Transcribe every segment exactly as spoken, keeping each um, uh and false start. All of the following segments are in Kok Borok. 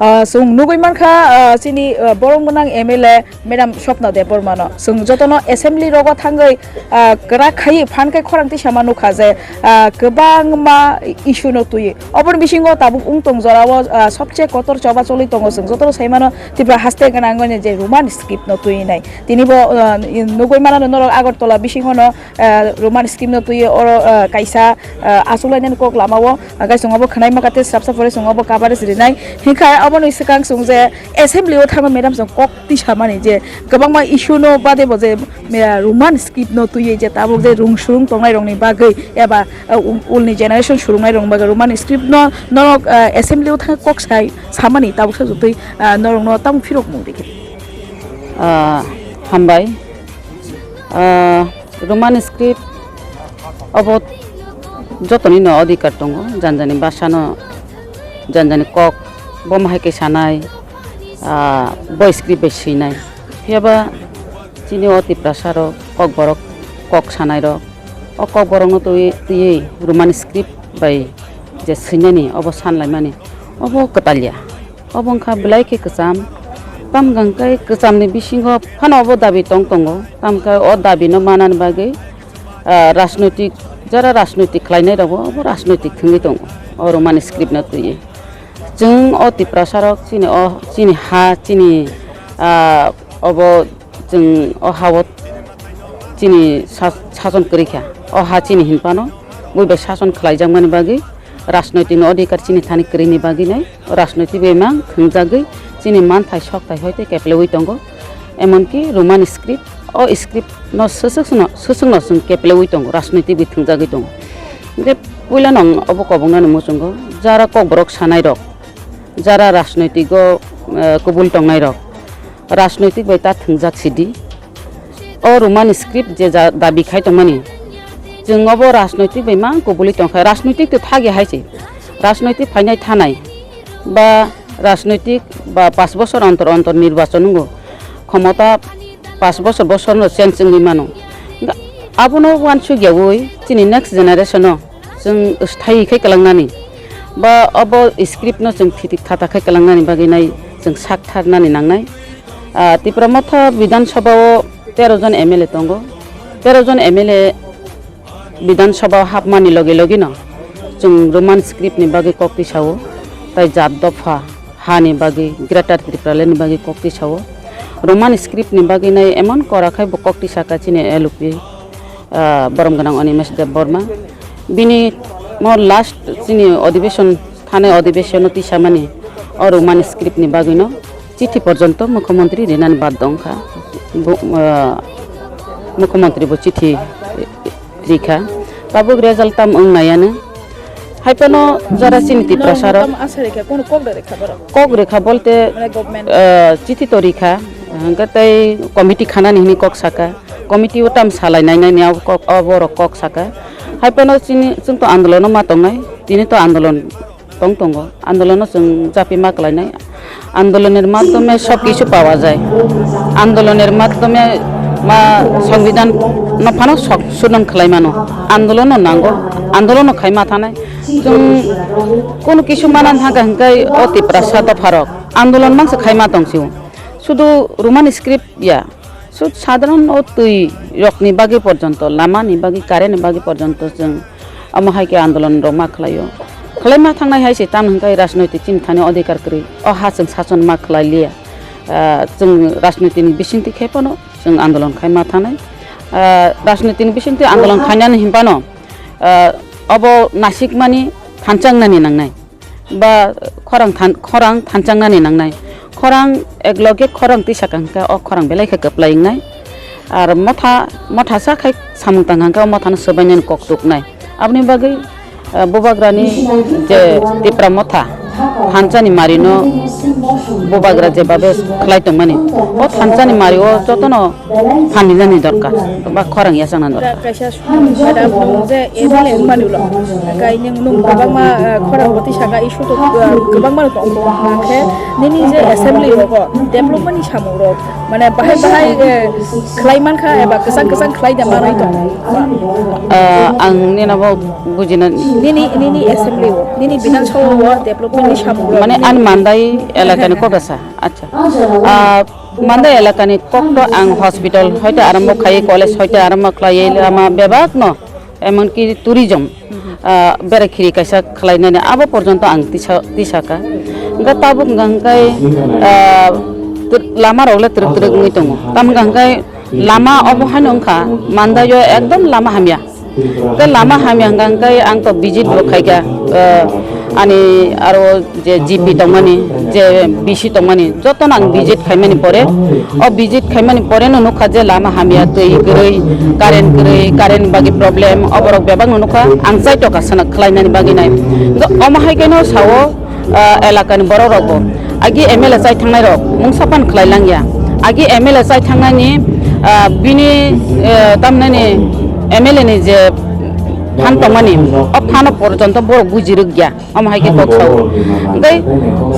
Ah, chwng nugwi mankha, ah, chini, ah, borok gwnang M L A Madam Swapna Debbarmano. Chwng jotono assembly rogo thangwi, ah, kwrak khaiwi phan khe khorang tisama nukha je, ah, kwbangma issue no twiwi. Oboni bisingo tabuk wng tong jorao, ah, sobse kotor choba choli tongo, chwng jotono sai mano Tripura haste gwnang je Roman script no twiwi nai. Tini bo, ah, nugwi mano norok Agartala bisingo no, ah, Roman script no twiwi oro, ah, kaisa, ah, achuk lainani kok lama o. Hingkhe chwng obo khwnai maka tei swrapsa pore chwng obo coverage rinai. Hingkhe oboni swkang chwng je assembly o thangma madam chwng kok tisamani je kwbangma issue no bade bo je, eh, Roman script no twiwi je tabuk je rung surung tongnai rokni bagwi eba, eh, u-, ulni generation surungnai rokni bagwi Roman script no norok, eh, assembly o thang kok sai samani tabuk sa jotoi, eh, norok no tamo phirok mung rikhe. Ah, hambai. Ah, Roman script obo jotonino adhikar tongo, janjani bhasano, janjani kok, bo mahai khe sanai, ah, bo script bai swinai. Phiyaba chini o Tiprasa rok, kokborok kok sanai rok, o kokborokno twi, twiwi Roman script bai je swinani, obo sanlaimani, obo kwtalya. Obo wngkha belai khe kwcham. Tamo hwnkhe kwchamni bisingo phano obo dabi tong tongo. Tamo khe o dabino manani bagwi, ah, rajnoitik, jara rajnoitik khlainai rokbo obo rajnoitik thwngwi tongo o Roman script no twiwi. Chwng o Tiprasa rok chini o, chini ha, chini, ah, obo chwng o ha-o chini sa-, sason kwrwi kha. O ha chini hinphano buibai sason khlaijakmani bagwi rajnoitikni odhikar chini thani kwrwini bagwi nai rajnoitik bai mang thwngjagwi chini manthai sokthai hoite keplewi tongo. Emonki Roman script, o script no swswkno, swswkno chwng keplewi tongo, rajnoitik bai thwngjagwi tongo. Hingkhe puilano ang obo kobongnani muchungo, jara kokborok sanai rok, jara rajnoitik o, eh, kubul tongnai rok, rajnoitik bai ta thwngjak sidi. O Roman script je ja-, dabi khai tongmani, chwng obo rajnoitik bai mang kubuli tongkha. Rajnoitik to thagi hai se. Rajnoitik phainai thanai ba rajnoitik ba pash bosor ontor ontor nirbachon wngo. Khomota pash bosor bosor no change wngwi mano. Abono uansukyaui chini next generation o chwng sthayi khe kwlangnani ba obo script no chwng thitik thata khe kwlangnani bagwi nai chwng sak tharnani nangnai. Ah, Tipra Motha Bidhan Sabha o tero jon M L A tongo. Tero jon M L A Bidhan Sabha o hapmani logi logi no chwng Roman script ni bagwi kok tisao, tai jat dopha hani bagwi, Greater Tipraland ni bagwi kok tisao. Roman script ni bagwi nai emon kora khai bo kok tisaka chini L O P, ah, borom gwnang Animesh Debbarma. Bini mo last chini adhibeshon, thani adhibeshon o tisamani o Roman script ni bagwi no chithi porjonto mukhyamantri rinani baddo wngkha. Bo, ah, mukhyamantri bo chithi rikha. Tabuk result tam wng naiya no. Hai phano jara chini Tiprasa rok. Tam asa rikha, kono kok da rikha borok? Kok rikha bolte, mane government. Ah, chithi to rikha. Hingkhe tei committee khanani hini kok saka. Committee o tam salai nai nai ni abo kok, abo rok kok saka. Hai phano chini, chwng to andolono ma tongnai. Tini to andolon tong tongo. Andolono chwng japi ma kwlainai. আন্দোলনের মাধ্যমে সব কিছু পাওয়া যায়। আন্দোলনের মাধ্যমে মা সংবিধান no phano sok sunon khlai mano. Andolono nango, andolono khai ma thanai. Chwng kono kisu mana thangkha hwnkhe o Tiprasa dopharok andolon mangsa khai ma tong sio. Sudu Roman script ya. Sud sadharon o twi rokni bagwi porjonto, lama ni bagwi, current ni bagwi porjonto chwng omo hai khe andolon rok ma khlaio. Khlai ma thangnai hai se, tamni hwnkhe rajnoitik chini thani odhikar kwrwi. O ha chwng sason ma khlai liya. Ah, chwng rajnoitik ni bisingtwi khe phano chwng andolon khai ma thangnai. Ah, rajnoitik ni bisingtwi andolon khainani hinphano, ah, obo nasikmani thanchang nani nangnai. Ba khorang than-, khorang thanchang nani nangnai. Khorang ek loge khorang tisa kang khe o khorang belai khe kwplai wngnai. Ar motha, motha sa khai samung tang kang khe o motha no swbai nani kok tuk nai. Aboni bagwi, ah, bubagra ni je Tipra motha thansa ni mari no bubagra je babe khlai tong mani, o thansa ni mari o joto no Phan rinani dorkar, ba khorang yachakna dorkar. Kaisa madam, nwng je M L A wngmani ulo, kai nwng, nwng kwbangma, eh, khorang bwtwi saka, issue to, eh, kwbangma no tongo. Hwnkhe nini je assembly rogo development ni samung rok, mane bahai bahai, eh, khlai mankha eba kwchang kwchang khlai da manwi tongo. Ah, ang nini bo bujina. Nini, nini assembly o, nini Bidhan Sabha o development Mane ani Mandai elakani kok asa. Acha. Ah, Mandai elakani kok to ang hospital hoite arombo khai, college hoite arombo khlai, lama bebak no, emonki tourism, ah, berai khiri kaisa khlainani abo porjonto ang tisa, tisaka. Hingke tabuk hingka hingkai, ah, tw-, lama rok le twrwk twrwk wngwi tongo. Tam hingka hingkai lama obo haino wngkha, Mandai o ekdom lama hamya. Tei lama hamya hingka hingke ang to visit bo khaikha, eh, ani aro je G P tongmani, je B C tongmani, jotono ang visit khaimani pore, o visit khaimani pore no nukha je lama hamya, twi kwrwi, current kwrwi, current bagwi problem, oborok bebak no nukha, ang chaitokha sana khlainani bagwi nai. Hingke omo hai khe no sao, ah, elakani borok rok bo. Agi M L A chai thangnai rok mungsa pan khlai langya. Agi M L A chai thangnani, ah, bini, eh, tamnani M L A ni je phan tongmani, o phano porjonto borok buji rwkya. Omo hai khe kok sao. Hingke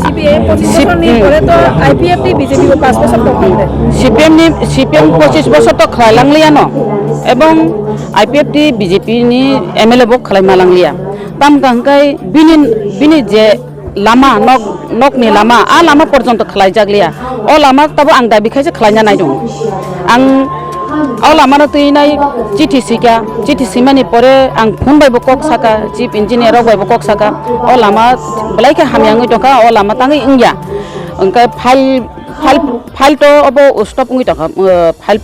C P M pochis bosorni pore to I P F T B J P bo pas bosor tong kha. C P M ni, C P M pochis bosor to khlai langliya no. Ebong I P F T B J P ni M L A bo khlai ma langliya. Tam hingka hingke bini, bini je lama, nok, nokni lama, a lama porjonto khlai jak liya. O lama tabo ang dabi khaisa khlaina nai tongo. Ang o lama no twi nai chithi sika, chithi simani pore ang phone bai bo kok saka, chief engineer rok bai bo kok saka. O lama belai khe hamya wngwi tongkha, o lama tangwi wngya. Hingke file, file, file to obo stop wngwi tongkha, uh, file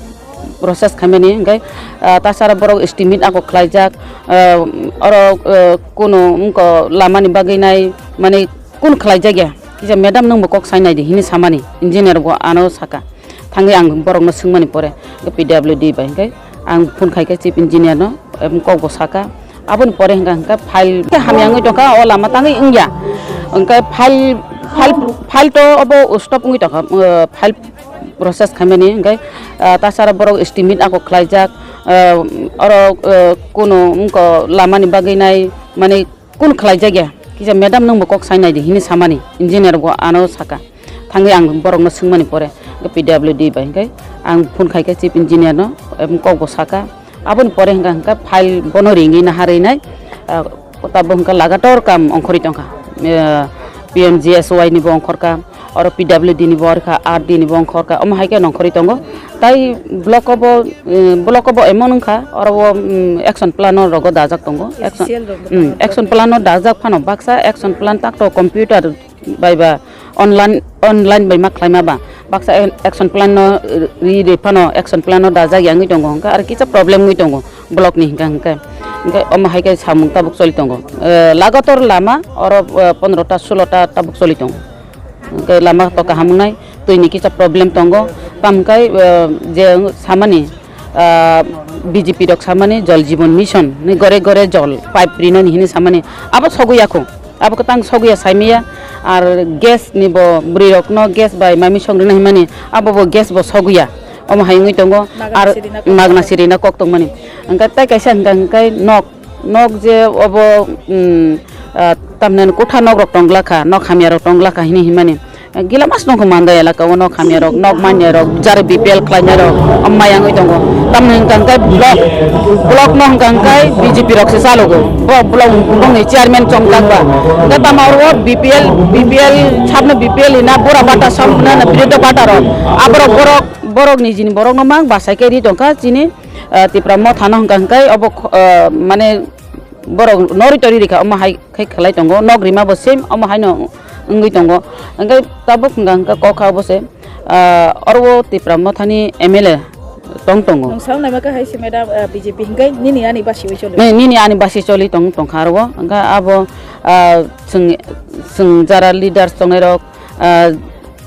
process khaimani, hingke, ah, tasara borok estimate ako khlaijak, ah, oro, ah, kunu wngko lamani bagwi nai, mane, kunu khlaijakya, kisa madam nwngbo kok sai naidi hini samani, engineer bo ano saka, thangwi ang borokno swngmani pore, P W D bai hingke ang phone khaikhe chief engineer no, em, kokbo saka, aboni pore hingka hingka file khe hamya wngwi tongkha, o lama tangwi wngya, hingke file, file, file to obo stop wngwi tongkha, ah, file process khaimani, hingke, ah, tasara borok estimate ako khlaijak, ah, oro, ah, kunu wngko lamani bagwi nai, mane, kunu khlaijakya, kisa madam nwngbo kok sai naidi hini samani, engineer bo ano saka, thangwi ang borokno swngmani pore, P W D bai hingke ang phone khaikhe chief engineer no, em, kokbo saka. Aboni pore hingka hingka file bono ringwi naharwi nai, ah, tabuk hingka lagator kam ongkhorwi tongkha. Eh, P M G S Y ni bo ongkhorkha, oro P W D ni bo ongkhorkha, R D ni bo ongkhorkha, omo hai khe ongkhorwi tongo. Tai block o bo, eh, block o bo emon wngkha, oro bo, mm, action plan o rogo dajak tongo. Action, mm, action plan o dajak phano baksa action plan tak to computer bai ba online, online bai ma khlaima ba baksa action plan no ri ri phano action plan no dajak ya wngwi tongo, hwnkhe aro kisa problem wngwi tongo block ni hwnkhe, hwnkhe, hwnkhe omo hai khe samung tabuk choli tongo. Eh, lagator lama oro, eh, pondro ta, sulo ta tabuk choli tongo, hwnkhe lama to kaham wngnai, twi ni kisa problem tongo, tamo khe, eh, je samani, ah, B J P rok samani Jal Jeevan Mission ni gore gore jol pipe rinani hini samani abo sogwi yakho, abo kwtang sogwi ya saimaya, ar gas ni bo bwrwi rok no gas bai mami song rina himani abo bo gas bo sogwi ya, omo hai wngwi tongo. Magna ar sirina kok magna tongmani. Sirina kok tongmani, hwnkhe tai kaisa hwnkha hwnkhe nok, nok je obo, um, ah, tamni kotha nok rok tonglakha, nok hamya rok tonglakha hini himani. Gila mas nongkho Mandai elaka o nok hamya rok, nok manya rok, jara B P L khlainai rok, maya wngwi tongo. Tamni hwnkha hwnkhe block, block no hwnkha hwnkhe B J P rok se chalogo. Bo block, block ni chairman chongjak ba. Hwnkhe tamo oro B P L, B P L sabno B P L hina bura bata sam hwnna na biruddha bata rok. Aborok borok, borok ni jini borok no mang bachai khe ri tongkha chini, ah, Tipra Motha no hwnkha hwnkhe obo kho-, ah, mane borok nori tori rikha omo hai khai khlai tongo, nok rima bo same omo haino wngwi tongo. Hwnkhe tabuk hwnkha hwnkhe kok kha obo se, ah, oro o Tipra Mothani M L A tong tongo. Nwng sao naima khe hai se madam, ah, B J P hwnkhe nini ani basi wi choli? Nini ani basi choli tong tongkha aro o. Hwnkhe abo, ah, chwng, chwng jara leaders tongnai rok, ah,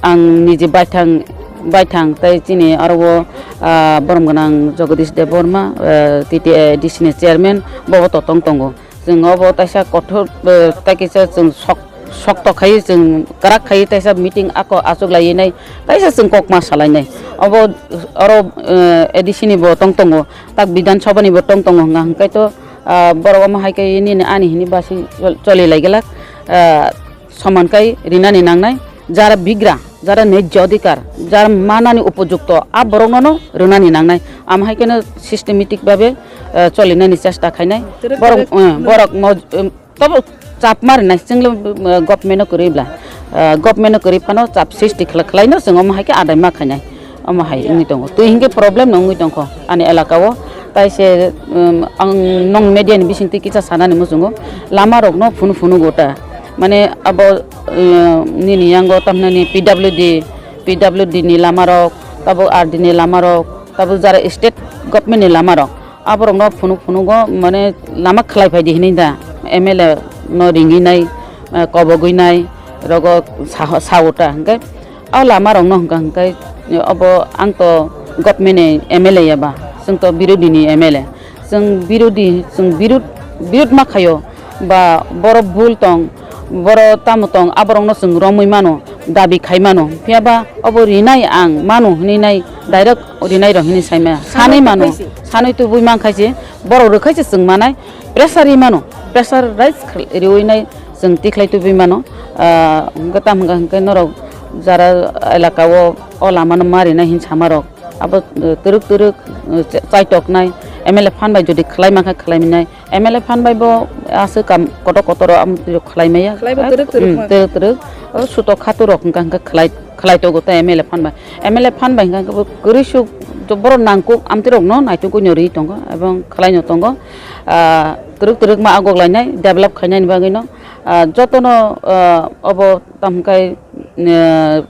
ang niji baithang, baithang tei chini aro o, ah, borom gwnang Jagadish Debbarma, ah, T T A D C ni chairman, bo bo to tong tongo. Chwng obo taisa kothor, eh, tai kisa chwng sok, sokto khai chwng kwrak khai taisa meeting ako achuk lai nai, taisa chwng kokma salai nai. Obo oro, eh, A D C ni bo tong tongo, tak Bidhan Sabha ni bo tong tongo hwnga hwnkhe to, ah, borok omo hai khe nini ani hini basi chol-, choli lai glak, ah, soman kai rinani nangnai, jara bigra, jara nejyo adhikar, jara manani upojukto, a borokno no rwnani nangnai. Am hai kheno systematic babe, eh, cholinani chesta khainai. Borok, eh, borok moj-, em, tobo Chap ma rinai, chwngno, uh, government no kwrwi bla, uh, government no kwrwi phano chap srishti khla-, khlaino chwng omo hai khe adai ma khainai, omo hai wngwi tongo. Twi hinkhe problem no wngwi tongkho ani elaka o. Tai se, um, ang nong media ni bising twi kisa sanani muchungo, lama rok no phunu phunu gota, mane abo, uh, nini yango tamnani P W D, P W D ni lama rok, tabo R D ni lama rok, tabo jara state government ni lama rok. Aborokno phunuk phunugo, mane, lama khlai phaidi hinwi da, M L A no ringwi nai, eh, kobogwi nai, rogo sa-, sao ta, hwnkhe o lama rokno hwnkha hwnkhe obo ang to government ni M L A ya ba, chwng to birodhi ni M L A, chwng birodhi, chwng birod, birod ma khaio, ba borok bul tong, borok tamo tong, aborokno chwng romwi mano, dabi khai mano. Phiya ba obo rinai ang mano hwnwi nai direct rinai rok hwnwi sai maya. Sanwi mano, sanwi tubui man khai se, borok rwkhai se chwng manai, pressure ri mano, pressure rise khal-, riwi nai chwng tikhlai tubui mano. Ah, hwnkhe tam hwnkha hwnkhe norok jara elaka o, o lama no ma rinai hin sama rok. Abo, eh, twrwk twrwk, eh, cha-, chaitoknai, M L A phan bai jodi khlai mankha khlai minai, M L A phan bai bo aswk kam kotor kotor o amtwrwk khlai maya. Khlai bo twrwk twrwk hmm, ma. Twrwk twrwk. O sutok khaturok hwnkha hwnkha khlai, khlai togo ta M L A phan bai. M L A phan bai hwnkha hwnkha bo kwrwi suk borok nangkuk amtwrwk no naitugwi no ri tongo ebong khlai no tongo. Ah, twrwk twrwk ma agok lainai develop khainai ni bagwi no. Ah, jotono, ah, obo tamo hwnkhe, eh,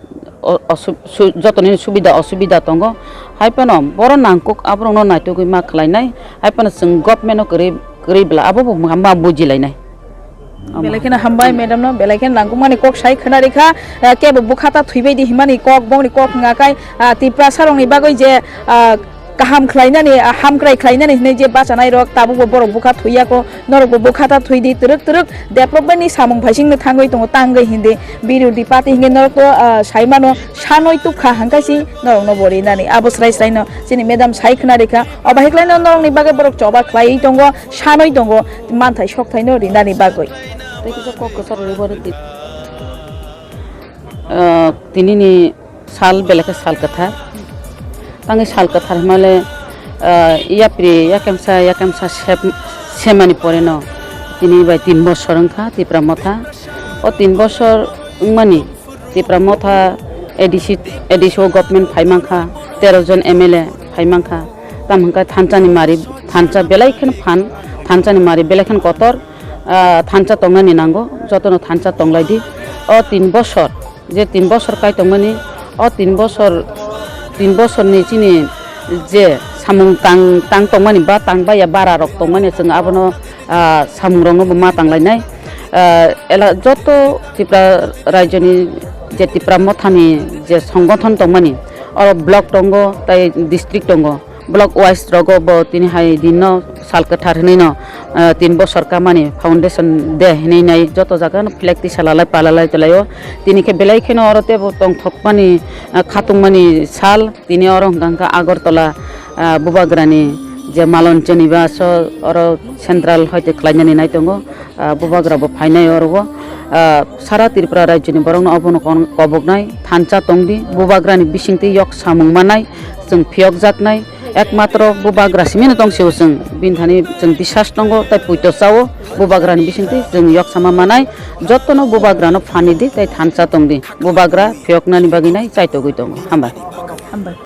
o-, osu-, su-, jotoni subida osubida tongo. Hai phano borok nangkuk aborokno naitugwi ma khlainai. Hai phano chwng government-no kwrwi, kwrwi bwla abo bo ma, ma bujilainai. Belai kheno hambai madam no, belai kheno nangkukmani kok sai khwna rikha, eh, kebo bwkha ta thwibaidi himani kok, bongni kok hwnga kai, ah, Tiprasa rokni bagwi je, ah, kaham khlainani, ah, hamkrai khlainani hinwi je bachanairok tabukbo borok bwkha thwiyako, norokbo bwkha ta thwidi, twrwk twrwk development ni samung phaisingno thangwi tongo tangwi hindi, birodhi party hinkhe norokto, ah, saimano sanwi tukha hangkaisi norokno bo rinani. Abo srai sraino chini madam sai khwna rikha, obo hai khlaino norokni bagwi borok choba khlaiwi tongo, sanwi tongo, manthai sokthaino rinani bagwi. Tei kisa kok kwcharo rwbaru twi. Ah, tinini sal belai khe sal kwthar. Tangwi sal kwthar hwnmale, ah, yapri yakemsa, yakemsa sep-, semani poreno tini bai tin bosor wngkha Tipra Motha. O tin bosor wngmani Tipra Motha A D C, A D C o government phai mankha, tero jon M L A phai mankha. Tamo hwnkhe thansa ni mari, thansa belai kheno phan, thansa ni mari belai kheno kotor, ah, thansa tongnani nango, jotono thansa tonglaidi. O tin bosor, je tin bosor kai tongmani, o tin bosor, tin bosorni chini je samung tang, tang tongmani ba tang baiya bara rok tongmani, chwng abono, ah, samung rokno bo ma tanglainai. Ah, ela joto Tripura rajyoni je Tipra Mothani je songothon tongmani, oro block tongo, tai district tongo. Block wise rogo bo tini hai din no sal kwthar hinwi no, ah, tin bosor kamani foundation day hinwi nai joto jaga no flag tisa lalai palalai tonglaio. Tini khe belai kheno oro tebo tongthokmani, ah, khatungmani sal. Tini oro hwnkha hwnkha Agartala, ah, Bubagrani je Malon Chanibaso oro central hoite khlainani nai tongo. Ah, Bubagra bo phainai oro o. Ah, sara Tripura rajyoni borokno obono kon-, koboknai, thansa tongdi, Bubagrani bisingtwi yok samung manai, chwng phiyokjaknai, ekmatro Bubagra simino tong sio chwng, bini thani chwng bisas tongo, tai puito chao, Bubagrani bisingtwi chwng yok sama manai, jotono Bubagrano phanidi, tai thansa tongdi, Bubagra phiyoknani bagwi nai chaitogwi tongo. Hambai. Hambai.